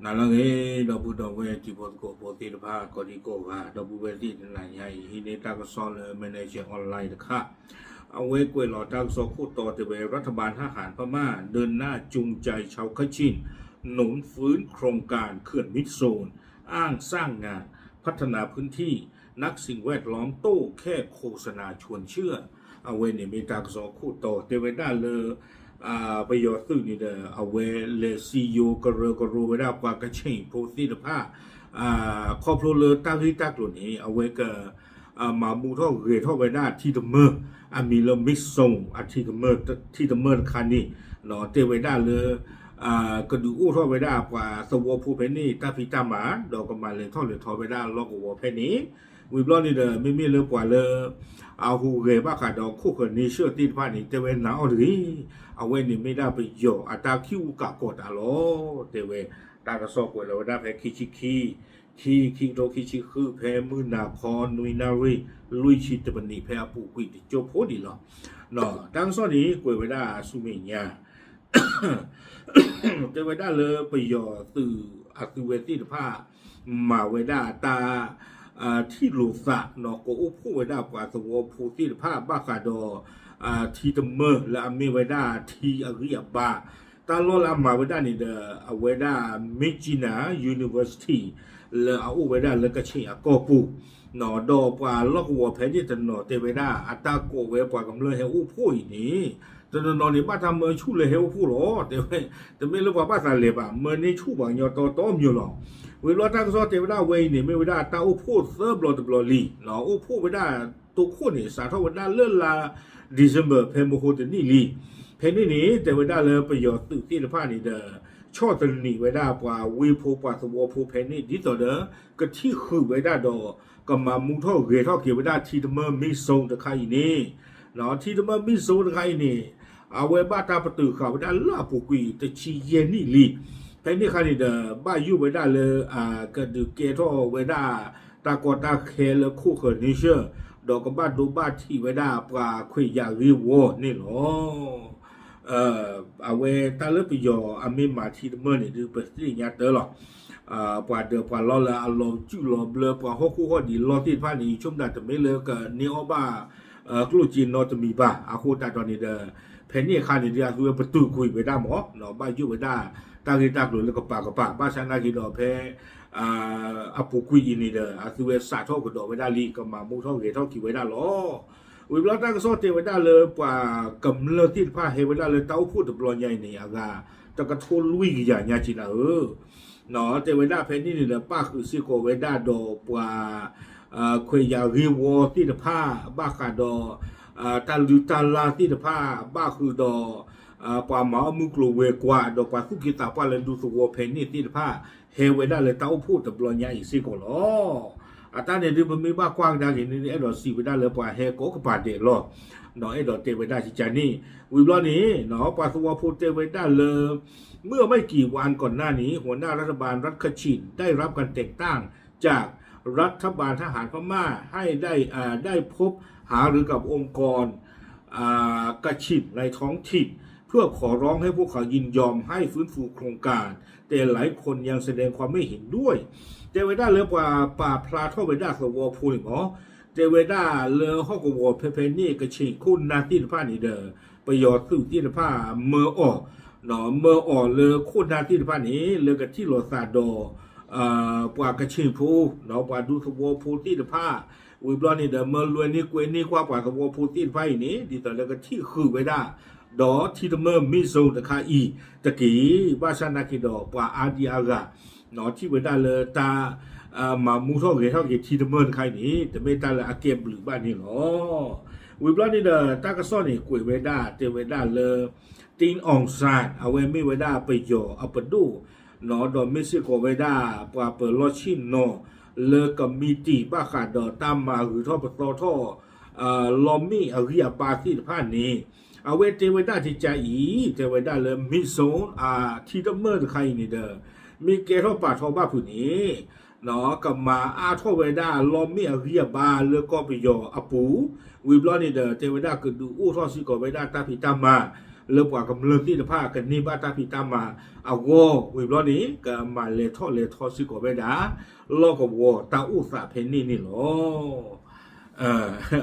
ဟါလၢအဂ့ၤ ဒီပုၢ်ဒီဝဲၢ်တံၤဖိသကိးဖိသ့ၣ်တဖၣ် ကိးဒံကိးဂၤ ဒီပုၢ်ဝဲၢ်သ့ၣ်တနၤညါအံၤ ဟံးန့ၢ်တၢ်ကစီၣ်လၢ Manager Online တခါ, အဝဲကွဲးလီၤတၢ်ကစီၣ်ခိၣ်တီတဲဝဲ รัฐบาลทหารพม่าเดินหน้าจูงใจชาวคชิน หนุนฟื้นโครงการเขื่อนมิตรโซน อ้างสร้างงาน พัฒนาพื้นที่ นักสิ่งแวดล้อมโต้แค่โฆษณาชวนเชื่อ အဝဲန့ၣ်မ့ၢ်တၢ်ကစီၣ်ခိၣ်တီတဲဝဲဒၣ်လၢ ပယီၤသုးန့ၣ်ဒီး အဝဲလဲၤစံယိၤကရၢကရိဝဲဒၣ်ပှၤကခ့ၣ်ဖိသ့ၣ်တဖၣ် ခီဖျိလၢတၢ်ဂ့ၢ်တၢ်ကျိၤန့ၣ် အဝဲက မၤမူထီၣ်ဂဲၤထီၣ်ဝဲဒၣ်ထံတမၢ အမံၤလၢ Mid Zone ထံတမၢတခါန့ၣ် တဲဝဲဒၣ်လၢ ကဒုးအိၣ်ထီၣ်ဝဲဒၣ်ပှၤသဝီဖိဖဲန့ၣ် တၢ်ဖံးတၢ်မၤ ဒီးကမၤလဲၤထီၣ်လဲၤထီဝဲဒၣ်လီၢ်ကဝီၤဖဲန့ၣ် ဝံၤဘျီန့ၣ်ဒီး မ့မ့ၢ်လၢပှၤလၢ အဟူးဂဲၤဘၣ်ဃးဒီးခိၣ်ဃၢၤ nation သ့ၣ်တဖၣ်န့ၣ် တဲဝဲနၤအီၣ်တဂ့ၤ, အဝဲန့ၣ်မ့ၢ်ဒၣ်ပယီၤအတၢ်ခံးအူကးကီးတၢ်လီၤ. တဲဝဲ တၢ်ကစီၣ်ကွဲးလီၤဝဲဒၣ်ဖဲခံဆံခံ ခံ ခံကထိခံဆံဃု ဖဲမုၢ်နၤခီ နွံနၣ်ရံၣ် လွံၢ်ဆံတမံးနံး ဖဲအပူၤကွံာ်တကၠိဖိဒံးလီၤ. တၢ်ကစီၣ်န့ၣ် ကွဲးဝဲဒၣ်ဆူမဲာ်ညါ တဲဝဲဒၣ်လၢပယီၤသုးအသုးဝဲသ့ၣ်တဖၣ် မၤဝဲဒၣ်တၢ် ထံၣ်လိာ်သးနီၢ် ကအိၣ်ဖှိၣ်ဝဲဒၣ်ပှၤသဝီဖိသ့ၣ်တဖၣ် ဘၣ်ဃးဒီး ထံတမၢလၢအမ့ၢ်ဝဲဒၣ်ထံအဂံၢ်အဘါ တၢ်လီၢ်လၢအမၤဝဲဒၣ်န့ၣ်ဒီး အဝဲဒၣ် Myitkyina University လၢအအိၣ်ဝဲဒၣ်လၢကခ့ၣ်အကီၢ်ပူၤ ဒီးပှၤလီၢ်ကဝီၤဖဲန့ၣ်တနီၤတဲဝဲဒၣ် အတၢ်ကိးဝဲပှၤကမျၢၢ်ဟဲအိၣ်ဖှိၣ်အံၤန့ၣ် တနီၤနီၤန့ၣ် ဘၣ်တၢ်မၢဆူၣ်လၢဟဲအိၣ်ဖှိၣ်လီၤ. တဲဝဲ တမ့ၢ်လၢပှၤဘၣ်သးလဲၤဘၣ် မၢန့ၢ်ဆူၣ်ပှၤကညီတီတီမံၤလီၤ. ဝံၤဘျီတၢ်ကစီၣ်တဲဝဲဒၣ်အဝဲအံၤန့ၣ် မ့ၢ်ဝဲဒၣ်တၢ်အိၣ်ဖှိၣ်သၢဘျီတဘျီလံ အိၣ်ဖှိၣ်ဝဲဒၣ်တိခိၣ်န့ၣ် စးထီၣ်ဝဲဒၣ်လၢလါ December ဖဲမဟိတနံၣ်လံ. ဖဲန့ၣ်န့ၣ် တဲဝဲဒၣ်လၢပယီၤသုးသ့ၣ်တဖၣ်န့ၣ်ဒီး ဆီၣ်သနံးဝဲဒၣ်ပှၤဝ့ၢ်ဖိပှၤသဝီဖိဖဲန့ၣ် ဒ်သိးဒီး ကထံၣ်ဃုာ်ဝဲဒၣ်ဒီး ကမၤမူထီၣ်ဂဲၤထီၣ်က့ၤဝဲဒၣ်ထံတမၢ Mid Zone တခါအံၤန့ၣ် ထံတမၢ Mid Zone တခါအံၤန့ၣ် အဝဲဘၣ်တၢ်ပတုာ်ဃာ်ဝဲဒၣ်လၢအပူၤကွံာ်တဆံယဲၢ်နံၣ်လံ. ဖဲန့ၣ်အခါန့ၣ်ဒီး ဘၣ်ယိၣ်ဝဲဒၣ်လၢ ကဒုးကဲထီၣ်ဝဲဒၣ် တၢ်ကီတၢ်ခဲလၢခိၣ်ဃၢၤ nation ဒီးကဘၣ်ဒိဘၣ်ထံးဝဲဒၣ်ပှၤခွဲးယာ်ဂ့ၢ်ဝီန့ၣ်လီၤ. အဝဲတၢ်လၢပယီၤအမ့ၢ်မၤထံတမၢန့ၣ် ဒုးပသ့ၣ်ညါတၢ်လီၤ. ပှၤဒၢးပှၤလီၢ်လၢအလီၤစုၣ်လီၤဘျၢ ပှၤဟီၣ်ခိၣ်ဟီၣ်ဒံးလီၢ်သ့ၣ်တဖၣ်န့ၣ် ယဆိကမိၣ်တမ့ၢ်လၢကန့ၢ်အီၣ်ဘၣ် ကျိၣ်စ့နီတမံၤဘၣ်. အဃိသတးဒီးန့ၣ်ဒီး ဖဲန့ၣ်အခါန့ၣ်ဒီး အသုဝဲပတုာ်ကွံာ်ဝဲဒၣ်မး ဘၣ်ယိၣ်ဝဲဒၣ် တၢ်ဂ့ၢ်တၢ်ကျိၤလၢကပၤကပၤ ဘၣ်ဆၣ်နာ်က့ဒီးဖဲ အပူၤကွံာ်အံၤန့ၣ်ဒီး အသုဝဲစးထီၣ်ကဒီးဝဲဒၣ်လံ ကမၤမူထီၣ်ဂဲၤထီၣ်က့ၤဝဲဒၣ်လီၤ. ဝံၤဘျီတၢ်ကစီၣ်တဲဝဲဒၣ်လၢပှၤကမျၢၢ်သ့ၣ်တဖၣ်ဟဲဝဲဒၣ်လၢတၢ်အိၣ်ဖှိၣ်တဘျီညါအံၤန့ၣ် အဂၤ တကထိလွံၢ်ကယၤညါက့ၤနၤဧၢ တဲဝဲဒၣ်ဖဲန့ၣ်န့ၣ်ဒီး ပၣ်ဃုာ်စ့ၢ်ကီးဝဲဒၣ်ဒီးပှၤ ခွဲးယာ်ဂ့ၢ်ဝီသ့ၣ်တဖၣ် ဘၣ်ဃးဒီး တၢ်လုၢ်တၢ်လၢ်သ့ၣ်တဖၣ် ဘၣ်ဃုာ်ဒီး ပှၤမၤအီၣ်မုၢ်ကျိၤဝဲၤကွာ် ဒီးပှၤသူၣ်က့သးပှၢ်လၢဒူသဝီဖဲန့ၣ်သ့ၣ်တဖၣ် ဟဲဝဲဒၣ်လၢတၢ်အိၣ်ဖှိၣ်တဘျီညါအံၤစ့ၢ်ကီးလီၤ. အတၢ်န့ၣ်ဒုးပမ့ၢ်ဘၣ်ကွၢ်ကဒါက့ၤန့ၣ် အဲၣ်ဒိးစံးဝဲဒၣ်လၢပှၤဟဲကိးကပၤဒဲးလီၤ. အဲၣ်ဒိးတဲဝဲဒၣ်ကကန့ၣ် ဝံၤဘျီန့ၣ် ပှၤသဝီဖိတဲဝဲဒၣ်လၢ เมื่อไม่กี่วันก่อนหน้านี้ หัวหน้ารัฐบาลรัฐคชินได้รับการแต่งตั้งจากรัฐบาลทหารพม่าให้ได้อ่าได้พบหารือกับองค์กรอ่ากชินในท้องถิ่น เพื่อขอร้องให้พวกเขายินยอมให้ฟื้นฟูโครงการ แต่หลายคนยังแสดงความไม่เห็นด้วย တဲဝဲဒၣ်လၢပှၤပာ်ဖျါထီၣ်ဝဲဒၣ်သဝီဖိန့ၣ်မး တဲဝဲဒၣ်လၢဟီၣ်ကဝီၤဖဲဖဲန့ၣ် ကခ့ၣ်ခိၣ်နၢ်သ့ၣ်တဖၣ်န့ၣ်ဒီး ပယီၤသုးသ့ၣ်တဖၣ်မၢအီၤ မၢအီၤလၢခိၣ်နၢ်သ့ၣ်တဖၣ်န့ၣ် လၢကထံၣ်လိာ်သးဒီး ပှၤကခ့ၣ်ဖိ ပှၤဒူသဝီဖိသ့ၣ်တဖၣ် ဝံၤဘျီန့ၣ်ဒီး မၢလွဲန့ၢ်ကွဲန့ၢ်ကွၢ်ပှၤသဝီဖိသ့ၣ်တဖၣ်အံၤန့ၣ် ဒ်သိးလၢကထံၣ်ဃုာ်ဝဲဒၣ် ဒီးထံတမၢ မ့ၢ်စိတခါအံၤတက့ၢ်. ဘၣ်ဆၣ်နာ်က့ၤဒီး ပှၤအါဒံအါဂၤ ထံၣ်ဝဲဒၣ်လၢတၢ် မၤမူထီၣ်ဂဲၤထီၣ်က့ၤထံတမၢတခါအံၤန့ၣ် တမ့ၢ်တၢ်လၢအကဲဘျုးဘၣ်န့ၣ်လီၤ. ဝံၤဘျီန့ၣ်ဒီး တၢ်ကစီၣ်န့ၣ် ကွဲးဝဲဒၣ် တဲဝဲဒၣ်လၢ Tin Aung San အဝဲမ့ၢ်ဝဲဒၣ်ပယီၤအပဒိၣ် ဒီးမ့ၢ်စ့ၢ်ကီးဝဲဒၣ် ပှၤပၢၤလီၢ်ဆ့ၣ်နီၤလၢကမံးတံာ် ဘၣ်ဃးဒီးတၢ်မၤဂုာ်ထီၣ်ပသီထီၣ် လီမ့ၣ်အဂံၢ်အဘါသ့ၣ်တဖၣ်န့ၣ် အဝဲတဲဝဲဒၣ်ကကါအံၤ တဲဝဲဒၣ်လၢ မ့ၢ်စိ ထံတမၢတခါအံၤန့ၣ်ဒီး မ့ၢ်ကဲထီၣ်ပာ်ထီၣ်ဘၣ်ဖုးန့ၣ် ကမၤအါထီၣ်ဝဲဒၣ်လီမ့ၣ်အဂံၢ်အဘါလၢကီၢ်ပယီၤအပူၤ ဝံၤဘျီန့ၣ်ဒီး တဲဝဲဒၣ်ကဒုးအိၣ်ထီၣ်စ့ၢ်ကီးဝဲဒၣ်တၢ်ဖံးတၢ်မၤ လၢပှၤကမျၢၢ်သ့ၣ်တဖၣ်ကန့ၢ်ဘၣ်တၢ်ဖံးတၢ်မၤအဂီၢ် ဝံၤဘျီန့ၣ် ကမၤလဲၤထီၣ်လဲၤထီစ့ၢ်ကီးဝဲဒၣ် လီၢ်ကဝီၤတၢ်အိၣ်သးဖဲန့ၣ်န့ၣ်လီၤ.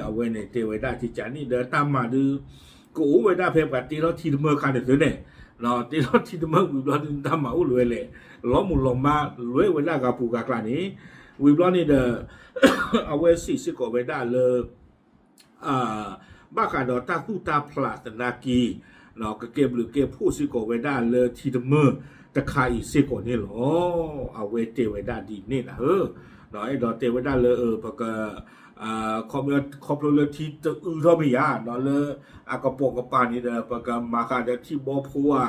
အဝဲန့ၣ်တဲဝဲဒၣ်ကကန့ၣ်ဒီးတၢ်မၤဒုး ကအိၣ်ဝဲဒၣ်ဖဲပှၤတ့ထီၣ်ထံတမၢၢ်ခါန့ၣ်သုန့ၣ်, တ့ထီၣ်ထံတမၢၢ်ဝံၤဘျီဒုးတၢ်မၤအိၣ်လၢၤဝဲလဲၣ်, လီၤမုၢ်လီၤမၢ်လွဲဝဲဒၣ်ဂၤပူၤဂၤကျါန့ၣ်, ဝံၤဘျီန့ၣ်ဒီး အဝဲစံးစ့ၢ်ကီးဝဲဒၣ်လၢ ဘၣ်ဃးဒီးတၢ်သူၣ်တၢ်ဖျးသနာ်က့ ကကဲဘျုးကဲဖှိၣ်စ့ၢ်ကီးဝဲဒၣ်လၢထံတမၢၢ်တခါအံၤစ့ၢ်ကီးန့ၣ်လီၤ. အဝဲတဲဝဲဒၣ်ဒ်န့ၣ်နၤဧၢ, အဲၣ်ဒိးတဲဝဲဒၣ်လၢ ပက ခီဖျိလၢထံတအုထီၣ်မ့ၢ်ယၤ လၢအကပိာ်ကပၤန့ၣ်ဒီး ပကမၤဃာ်ဒီးထံဘီဖိဧါ,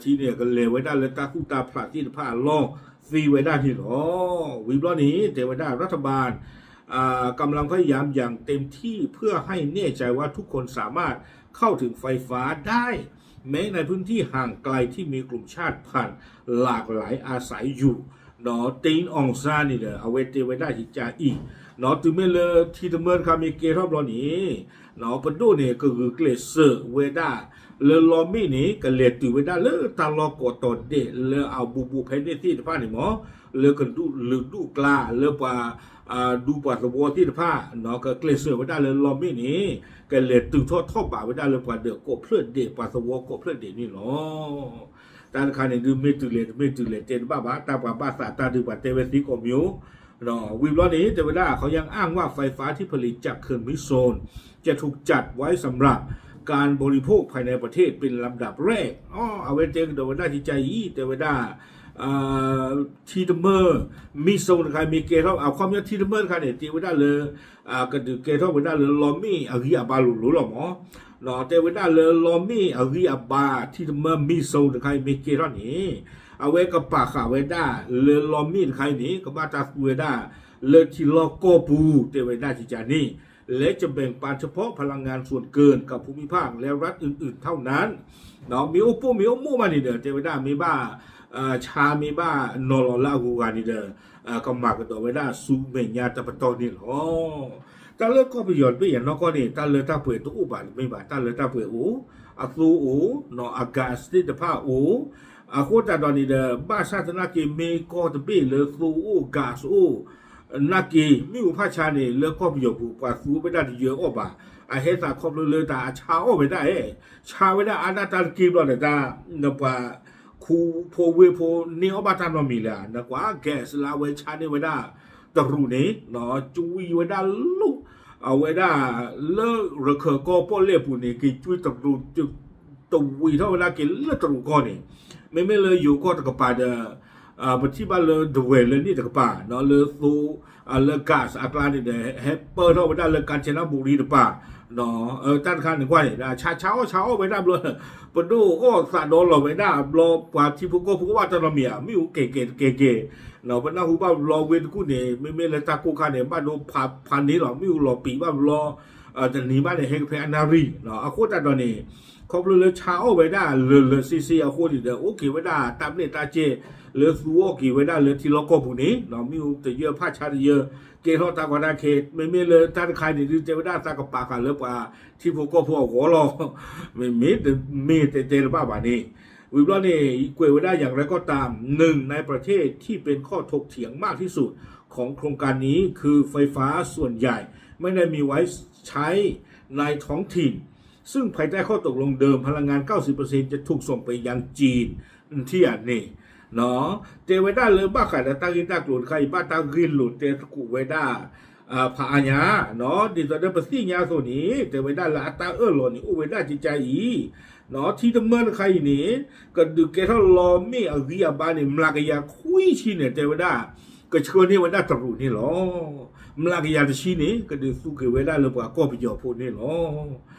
ထံန့ၣ် ကလဲၤဝဲဒၣ်လၢတၢ်သူၣ်တၢ်ဖျးသ့ၣ်တဖၣ်အလီၢ်သ့ဝဲဒၣ်န့ၣ်လီၤ. ဝံၤဘျီန့ၣ် တဲဝဲဒၣ် รัฐบาล กำลังพยายามอย่างเต็มที่เพื่อให้แน่ใจว่าทุกคนสามารถเข้าถึงไฟฟ้าได้ แม้ในพื้นที่ห่างไกลที่มีกลุ่มชาติพันธุ์หลากหลายอาศัยอยู่ ဒီး တိၢ်အီၣ်စၣ်န့ၣ်ဒီး အဝဲတဲဝဲဒၣ်ကကအံၤ, တုၤမ့ၢ်လၢထံတမၢၢ်တခါမ့ၢ်ကဲထီၣ်ဘျီန့ၣ် ပဒိၣ်န့ၣ် ကဂုာ်ကျဲးစၢးဝဲဒၣ် လၢလီမ့ၢ်န့ၣ် ကလဲၤတုၤဝဲဒၣ်လၢတၢ်လီၢ်ကိးတီၤဒဲးလၢအဘူးဘူးဖဲန့ၣ်သ့ၣ်တဖၣ်န့ၣ်မ့ၢ် လၢကဒုးလုာ်ဒူၣ်ကျါ လၢပှၤ ဒူပှၤသဝီသ့ၣ်တဖၣ် ကကျဲးစၢးဝဲဒၣ်လၢလီမ့ၢ်န့ၣ် ကလဲၤတုၤထီၣ်ထီၣ်ဘးဝဲဒၣ်လၢပှၤဒၢးကိးဖျၢၣ်ဒဲးပှၤသဝီကိးဖျၢၣ်ဒဲးန့ၣ်လီၤ. တၢ်တခါန့ၣ်ဒုးမ့ၢ်တုၤလဲၣ်တမ့ၢ်တုၤလဲၣ်တဲတဘၣ်ဘၣ် တၢ်ပှၤဘၣ်သးတၢ်ဒုးပှၤတဲဝဲသ့ကိးမံၤဧိၤ, ဝံၤဘျီန့ၣ် တဲဝဲဒၣ် เขายังอ้างว่าไฟฟ้าที่ผลิตจากเขื่อนมิโซนจะถูกจัดไว้สำหรับการบริโภคภายในประเทศเป็นลำดับแรก အဝဲတဲကဒီးဝဲဒၣ်ကကအံၤ တဲဝဲဒၣ် ထံတမၢၢ် မံစိတခါမ့ၢ်ကဲထီၣ် အခီပညီထံတမၢၢ်တခါန့ၣ် တဲဝဲဒၣ်လၢ ကဒုးကဲထီၣ်ဝဲဒၣ်လၢလီမ့ၢ်အဂံၢ်အဘါလိၤလိၤလီၤမး, တဲဝဲဒၣ်လၢလီမ့ၢ်အဂံၢ်အဘါ ထံတမၢၢ်မံစိတခါအံၤမ့ၢ်ကဲထီၣ်န့ၣ် အဝဲကပာ်ဃာ်ဝဲဒၣ်လၢလီမ့ၢ်တခါအံၤန့ၣ် ကဘၣ်တၢ်သူဝဲဒၣ် လၢထံလီၢ်ကီၢ်ပူၤ တဲဝဲဒၣ်ကကန့ၣ် และจะแบ่งปันเฉพาะพลังงานส่วนเกินกับภูมิภาคและรัฐอื่นๆเท่านั้น မ့ၢ်အိၣ်ပိၢ်မ့ၢ်အိၣ်မိၢ်ဘၣ်န့ၣ်ဒီး တဲဝဲဒၣ်မ့ၢ်ဘၣ် ဆါမ့ၢ်ဘၣ်နီၤလီၤလၢအဂုၤအဂၤန့ၣ်ဒီး ကမၤကဒီးဝဲဒၣ်ဆူမဲာ်ညါတပတီၢ်န့ၣ်လီၤ. တၢ်လၢကီၢ်ပယီၤတဘ့ၣ်ယၤနီၢ်ကီၢ်န့ၣ် တၢ်လၢတၢ်ပှဲၤတအိၣ်ဘၣ်တမ့ၢ်ဘၣ် တၢ်လၢတၢ်ပှဲၤအိၣ်, အသိအိၣ်, နီၤအ gas သ့ၣ်တဖၣ်အိၣ်, အဃိသတးဒီးန့ၣ်ဒီး ဘၣ်ဆၣ်သနာ်က့မ့ၢ်ကီၢ်တဘ့ၣ်လၢသိအိၣ် gas အိၣ် နာ်က့ မ့ၣ်အူဖးဆါန့ၣ် လၢကီၢ်ပယီၤပူၤ ပှၤသူဝဲဒၣ်တယၢအီၣ်ဘၣ်, အဟဲသးခီဖျိလၢတၢ်အဆါအီၣ်ဝဲဒၣ်အဲ, ဆါဝဲဒၣ်အါဒၣ်တၢ်တက့ဘျီဒီးတၢ် နပှၤခူဖိဝ့ၢ်ဖိန့ၢ်အီၣ်ဘၣ်တၢ်နီတမံၤလၢၤ, နကွၢ် gas လၢအဝဲဆါန့ၢ်ဝဲဒၣ်တရူးန့ၣ် ကွံဝဲဒၣ်လိၣ် အဝဲဒၣ်လၢရခၢၣ်ကီၢ်ပီၣ်လဲၣ်ပူၤန့ၣ် က့ၤကွံတရူး တဝံၤထီၣ်ဝဲဒၣ်က့ၤလၢတရူးကီၢ်န့ၣ်, မ့မ့ၢ်လၢယိၤကီၢ်တကပၤဒီး ပထံၣ်ဘၣ်လၢဒဝဲၢ်လၢန့ၣ်တကပၤ လၢသိ လၢ gas အကျါန့ၣ်ဒီး ဟဲပၢၢ်ထီၣ်ဝဲဒၣ်လၢ ကၣ်စနဘူရံ တပၤ, တၢ်တခါန့ၣ်ကွၢ်န့ၣ် ဆါဆါအီၣ်ဆါအီၣ်ဝဲဒၣ်ဘျီ, ပဒိၣ်အီၣ်သးဒီလီၤဝဲဒၣ်ဘျီ ပှၤထံဖိကီၢ်ဖိကဘၣ်တၢ်နီတမံၤဧါ မ့ၣ်အူကဲၤကဲၤတကဲၤကဲၤ, ပနၢ်ဟူဘၣ်ဘျီဝ့ၢ်တကူၣ်န့ၣ် မ့မ့ၢ်လၢတၢ်ကိၢ်ခါန့ၣ် ဘၣ်ဒိဖးန့ၢ်လီၤ မ့ၣ်အူလီၤပံာ်ဘၣ်ဘျီ တနံၤဘၣ်န့ၣ် ဟဲကဖဲအနၣ်ရံၣ်, အဃိသတးဒီးန့ၣ် ခီဖျိလၢဆါအီၣ်ဝဲဒၣ်လၢာ်လၢာ်ဆ့ဆ့အဃိန့ၣ်ဒီး အိၣ်က့ၤဝဲဒၣ်တၢ်ဘျဲၣ်တၢ်စဲၤ လၢသူအီၣ်က့ၤဝဲဒၣ်လၢထံလီၢ်ကီၢ်ပူၤန့ၣ် မ့ၣ်အူတယၢၢ်ဖးဆါတယၢၢ် ကဲထီၣ်တၢ်ကီတၢ်ခဲ မ့မ့ၢ်လၢတၢ်တခါန့ၣ်ဒုးတဲဝဲဒၣ်သးကပာ်ဃာ်လၢပှၤထံဖိကီၢ်ဖိအဂီၢ်လီၤ, မ့မ့ၢ်တမ့ၢ်တဲတဲတဘၣ်ဘၣ်န့ၣ်, ဝံၤဘျီန့ၣ် ကွဲးဝဲဒၣ် อย่างไรก็ตาม หนึ่งในประเทศที่เป็นข้อถกเถียงมากที่สุดของโครงการนี้คือไฟฟ้าส่วนใหญ่ไม่ได้มีไว้ใช้ในท้องถิ่น ซึ่งภายใต้ข้อตกลงเดิม พลังงาน เก้าสิบเปอร์เซ็นต์ จะถูกส่งไปยังจีน ထံၣ်ဧါန့ၣ်, တဲဝဲဒၣ်လၢဘၣ်ဃးဒီးတၢ်ဂ့ၢ်တၢ်ကျိၤတခါအံၤ ဘၣ်တၢ်ဂ့ၢ်လိာ်တဲသကိးဝဲဒၣ် ဖးအါညါ, ဒ်သိးဒီးပသ့ၣ်ညါအသိးန့ၣ် တဲဝဲဒၣ်လၢအတၢ်အၢၣ်လီၤန့ၣ် အိၣ်ဝဲဒၣ်ကကအံၤ, ထံတမၢၢ်တခါအံၤန့ၣ် ကဒုးကဲထီၣ်လီမ့ၢ်အဂံၢ်အဘါန့ၣ် မျးကယၤခွံဆံန့ၣ် တဲဝဲဒၣ် ကဆှၢန့ၢ်ဝဲဒၣ်တရူးန့ၣ်လီၤ. မျးကယၤတဆံန့ၣ် ကဒုးသူက့ၤဝဲဒၣ်လၢပှၤကီၢ်ပယီၤဖိန့ၣ်လီၤ.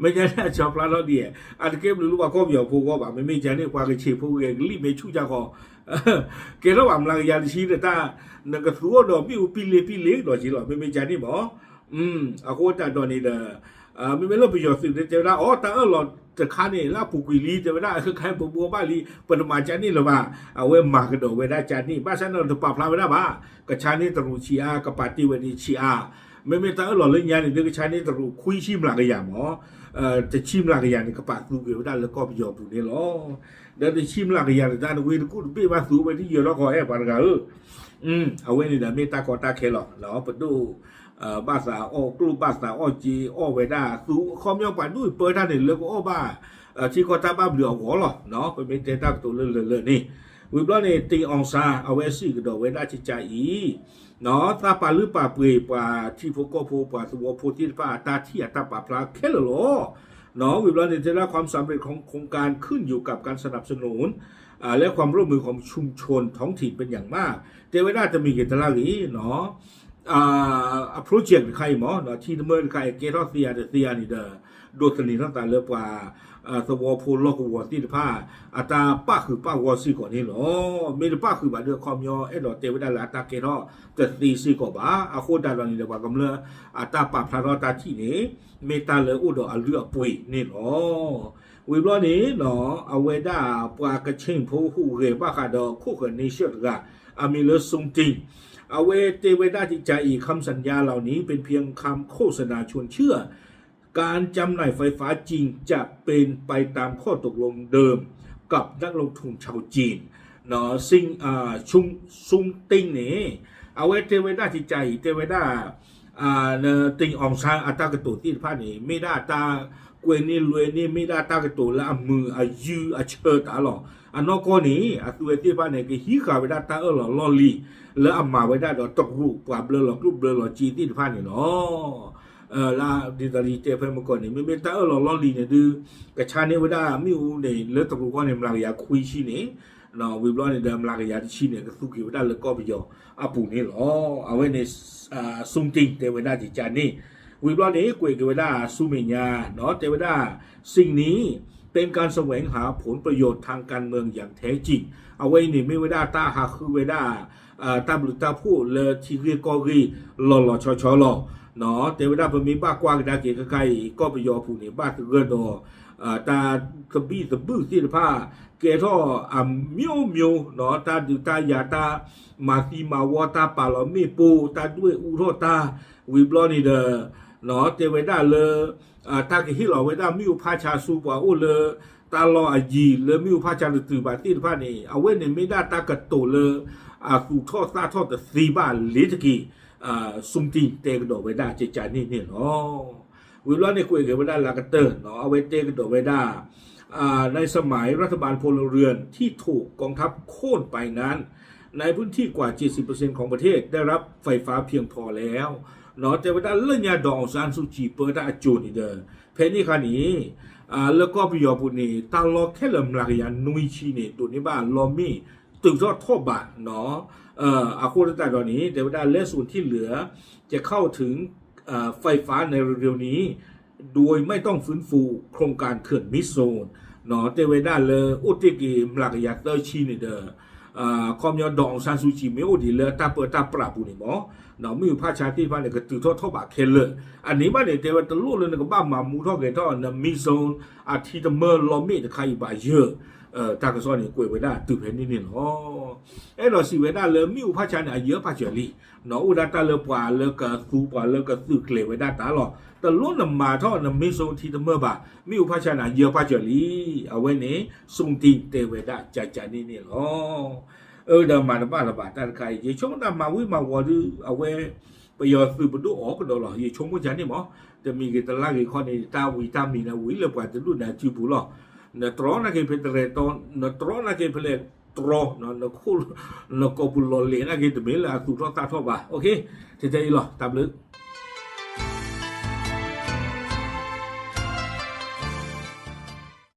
မ့ၢ်ညါန့ၣ်အဆီဖျါထီၣ်ဒ်, အတကဲဘျုးလၢပှၤကီၢ်ပယီၤဖိအဂီၢ်ဘၣ်, မ့မ့ၢ်ကန့ၣ် ပှၤကဆံးဖိဂဲၤကလံၣ်မ့ၢ်ဆူၣ်ကၢ်ဃီ ကဲထီၣ်ဘၣ်မျးကယၤတဆံဒီးတၢ်, နကသူအီၤဒီးမ့ၣ်အူပံလ့ပံလ့ဒီးက့ၤလီၤ မ့မ့ၢ်ကန့ၣ်မး, အဃိသတးဒီးန့ၣ်ဒီး မ့မ့ၢ်လၢပယီၤသုးန့ၣ် တဲဝဲဒၣ် အိ တၢ်အၢၣ်လီၤတခါန့ၣ် လၢအပူၤကွံာ်လံ တဲဝဲဒၣ် ခဲအံၤပဘှီဘၣ်လံ ပတမၤကန့ၣ်လၢၤဘၣ်, အဝဲမၤကဒီးဝဲဒၣ်ကန့ၣ် ဘၣ်ဆၣ်န့ၣ်တပာ်ဖျါဝဲဒၣ်ဘၣ်, ကဆါန့ၢ်တရူးဆံးအါ ကပာ်တ့ၢ်ဝဲန့ၣ်ဆံးအါ, မ့မ့ၢ်တၢ်အၢၣ်လီၤလၢညါန့ၣ် ဒုးကဆါန့ၢ်တရူးခွံဆံမျးကယၤမး တဆံမျးကယၤန့ၣ် ကပာ်သူက့ၤဝဲဒၣ်လၢကီၢ်ပယီၤပူၤန့ၣ်လီၤ. ဒီးတဆံမျးကယၤန့ၣ် တၢ်နဝ့တကူၣ်တဘ့ၣ်ဘၣ်သူဝဲဒၣ်ယဲ�100 လီၤ ကီးအဲၣ်ပှၤတဂၤဧၢ, အဝဲန့ၣ်ဒီးမ့ၢ်တၢ်ကီတၢ်ခဲလီၤ. ပဒိၣ် ဘၣ်သးအီၣ်ကျိၣ်ဘၣ်သးအီၣ်စ့အီၣ်ဝဲဒၣ် သူအခီပညီပှၤဒူၣ်ပၢတၢ်န့ၣ် လၢကအီၣ်ဘၣ် ထံကီၢ်တၢ်ဘၣ်ဘျုးအဂီၢ်လီၤ. ပမ့ၢ်တဲတၢ်ကတိၤလၢလၢာ်လၢာ်န့ၣ်, ဝံၤဘျီန့ၣ် တင်အောင်စန်း အဝဲစံးကဒီးဝဲဒၣ်ကကးအံၤ သးပာ်လုၢ်ပာ်ပှ့ၤပှၤထံဖိကီၢ်ဖိ ပှၤသဝီဖိသ့ၣ်တဖၣ်အတၢ်ထံၣ်အတၢ်ပာ်ဖျါခဲလၢာ်လီၤ. ဝံၤဘျီန့ၣ် တဲဒၣ် ความสำเร็จของโครงการขึ้นอยู่กับการสนับสนุน และความร่วมมือของชุมชนท้องถิ่น เป็นอย่างมาก တဲဝဲဒၣ်တမံၤဂ့ၤတလါဂ့ၤ အ project တခါအံၤမ့ၢ် ထံတမၢတခါအံၤ ကဲထီၣ်သ့ဧါတသ့ဧါန့ၣ်ဒီး ဒိးသန့ၤထီၣ်သးလၢပှၤ သဝီဖိလီၢ်ကဝီၤသ့ၣ်တဖၣ် အတၢ်ပၣ်ဃုာ်ပၣ်ဂီၢ်စ့ၢ်ကီးန့ၣ်လီၤ. မ့ၢ်တပၣ်ဃုာ်ဘၣ်ဒီး အခီပညီအဲၣ်ဒိးတဲဝဲဒၣ်လၢအတၢ်ကဲထီၣ်တသ့စ့ၢ်ကီးဘၣ်. အဃိသတးဒီးန့ၣ်ဒီး ပှၤကမျၢၢ်အတၢ်ပာ်ဖျါထီၣ်တၢ်ထံၣ်န့ၣ် မ့ၢ်တၢ်လၢအိၣ်ဒီးအလုၢ်အပှ့ၤန့ၣ်လီၤ. ဝံၤဘျီန့ၣ် အဝဲဒၣ်ပှၤကခၠ့ၣ်ဖိဟူးဂဲၤဘၣ်ဃးဒီးခိၣ်ဃၢၤန့ဆၢၣ်တဂၤ အမံၤလၢ Sung Ting အဝဲတဲဝဲဒၣ်ကကးအံၤ คำสัญญาเหล่านี้เป็นเพียงคำโฆษณาชวนเชื่อ การจำหน่ายไฟฟ้าจริงจะเป็นไปตามข้อตกลงเดิมกับนักลงทุนชาวจีน Sung Ting န့ၣ် အဝဲတဲဝဲဒၣ်ကကးအံၤ တဲဝဲဒၣ် တင်အောင်စန်း အတၢ်ကတိၤသ့ၣ်တဖၣ်န့ၣ် မ့ၢ်ဒၣ်တၢ်ကွဲးန့ၢ်လွဲန့ၢ် မ့ၢ်ဒၣ်တၢ်ကတိၤလၢအမုာ်အယုၢ်အဆၢတၢ်လီၤ. အနီၢ်ကီၢ်န့ၣ် အသုဝဲသ့ၣ်တဖၣ်န့ၣ် ကဟံးဃာ်ဝဲဒၣ်တၢ်အၢၣ်လီၤလီၢ်လံၤ လၢအမၤဝဲဒၣ်ဒီးတရူးပှၤဘျၢလီၤကျိၣ်ဘျၢလီၤစ့သ့ၣ်တဖၣ်န့ၣ်လီၤ. လၢဒ်သိးလံတဲဖဲမုၢ်ကီၢ်န့ၣ် မ့မ့ၢ်တၢ်အၢၣ်လီၤလီၢ်လံၤန့ၣ်ဒုး ကဆါန့ၢ်ဝဲဒၣ်မ့ၣ်အူန့ၣ် လၢတရူးကီၢ်န့ၣ် မျးကယၤခွံဆံန့ၣ် ဝံၤဘျီန့ၣ်ဒီး မျးကယၤတဆံန့ၣ် ကသူက့ၤဝဲဒၣ်လၢကီၢ်ပယီၤအပူၤန့ၣ်လီၤ. အဝဲန့ၣ် Sung Ting တဲဝဲဒၣ်ကကးန့ၣ်, ဝံၤဘျီန့ၣ် ကွဲးက့ၤဝဲဒၣ်ဆူမဲာ်ညါ တဲဝဲဒၣ် สิ่งนี้เป็นการแสวงหาผลประโยชน์ทางการเมืองอย่างแท้จริง အဝဲအံၤန့ၣ်မ့ၢ်ဝဲဒၣ်တၢ်ဟးဃုဝဲဒၣ် တၢ်ဘျုးတၢ်ဖှိၣ်လၢထံဂ့ၢ်ကီၢ်ဂ့ၢ်လီၤလီၤဆီဆီလီၤ. တဲဝဲဒၣ်ပမ့ၢ်ဘၣ်ကွၢ်ကဒါက့ၤခဲခါအံၤ ကီၢ်ပယီၤအပူၤန့ၣ် ဘၣ်သဂၢၢ်ဒီး တၢ်သဘံၣ်သဘုၣ်သ့ၣ်တဖၣ် ကဲထီၣ်အမျိုးမျိုး တၢ်ဒုးတၢ်ယၤ တၢ်မၤသံမၤဝီ တၢ်ပာ်လီၤမ့ၣ်ပိၢ် တၢ်ဒွဲၣ်အူထီၣ်တၢ် ဝံၤဘျီန့ၣ်ဒီး တဲဝဲဒၣ်လၢ တၢ်ကဟ့ၣ်လီၤဝဲဒၣ်မ့ၣ်အူဖးဆါဆူပှၤအိၣ်လၢ တၢ်လီၢ်အယံၤလၢမ့ၣ်အူဖးဆါတတုၤဘၣ်သ့ၣ်တဖၣ်န့ၣ် အဝဲန့ၣ်မ့ၢ်ဒၣ်တၢ်ကတိၤလၢ အသူၣ်ထီၣ်သၣ်ထီၣ်တသ့ဘၣ်လ့ၤတက့ၢ် Sung Ting တဲကဒီးဝဲဒၣ်ကကးန့ၣ်န့ၣ်လီၤ. ဝံၤဘျီန့ၣ်ကွဲးက့ၤဝဲဒၣ်လၢကတၢၢ် အဝဲတဲကဒီးဝဲဒၣ် ในสมัยรัฐบาลพลเรือนที่ถูกกองทัพโค่นไปนั้น ในพื้นที่กว่าเจ็ดสิบเปอร์เซ็นต์ของประเทศได้รับไฟฟ้าเพียงพอแล้ว တဲဝဲဒၣ်လၢညါ ဒေါ်အောင်ဆန်းစုကြည် ပၢတၢ်အစိၤန့ၣ်ဒီး ဖဲန့ၣ်အခါန့ၣ် လၢကီၢ်ပယီၤပူၤန့ၣ် တၢ်လီၢ်ခဲလၢာ်မျးကယၤနွံဆံန့ၣ် ဒိးန့ၢ်ဘၣ်လီမ့ၣ်တုၤထီၣ်ထီၣ်ဘး အဃိသတးဒီးန့ၣ် တဲဝဲဒၣ် และส่วนที่เหลือจะเข้าถึงไฟฟ้าในเร็วๆนี้ โดยไม่ต้องฟื้นฟูโครงการเขื่อนมิตซูน တဲဝဲဒၣ်လၢအိၣ်တ့ၢ်က့ၤ မျးကယၤသၢဆံန့ၣ်ဒီး ခီပညီ ဒေါ်အောင်ဆန်းစုကြည် မ့ၢ်အိၣ်ဒံးလၢတၢ်ပၢတၢ်ပြးပူၤန့ၣ်မ့ၢ် မ့ၣ်အူဖးဆါသ့ၣ်တဖၣ်န့ၣ် ကတုၤထီၣ်ထီၣ်ဘးခဲလၢာ် အန့ၣ်ဘၣ်န့ၣ် တဲဝဲတလိၣ်လၢနကဘၣ်မၤမူထီၣ်ဂဲၤထီၣ် န မံးစူ အထံတမၢလီမ့ၣ်တခါအံၤဘၣ်ယၢၤ တၢ်ကစီၣ်န့ၣ် ကွဲးဝဲဒၣ်တုၤဖဲန့ၣ်န့ၣ်လီၤ. အဲၣ်ဒိးစံးဝဲဒၣ်လၢမ့ၣ်အူဖးဆါန့ၣ် အယၢၤပာ်စၢၤလံ အိၣ်ဒၣ်တၢ်လၢပှၤလၢကသူပှၤလၢကသုးကျဲၤဝဲဒၣ်တၢ်လီၤ. တလိၣ်နမၤထီၣ်န မံးစူ ထံတမၢဘၣ် မ့ၣ်အူဖးဆါန့ၣ် အယၢၤပာ်စၢၤလံ အဝဲန့ၣ် Sung Ting တဲဝဲဒၣ်ကကးန့ၣ်န့ၣ်လီၤ. အၢ ဒီးမၤတဘၣ်လၢၤဘၣ်တၢ်တခါအံၤ ယဆိကမိၣ်တၢ်မၤဝံၤမၤဝီၤဒုး အဝဲ ပယီၤသုးပဒိၣ်အီၤကဒီးလီၤ ယဆိကမိၣ်ကန့ၣ်မ့ၢ် တမံၤဂ့ၤတလါဂ့ၤခီန့ၣ် တၢ်ဝံၤတၢ်မံၤန့ၣ် ဝံၤလၢပှၤတဒူၣ်န့ၣ်အစုပူၤလီၤ. နတြီနာ်က့ဖဲတရဲၣ်တီ နတြီနာ်က့ဖဲလဲၣ်တြီ နခိၣ် နကိာ်ပူၤလီၤလဲၤနာ်က့ တမ့ၢ်လၢအသူၣ်ထီၣ်သၣ်ထီၣ်ဘၣ် ထဲထဲအံၤလီၤ တၢ်ဘျုး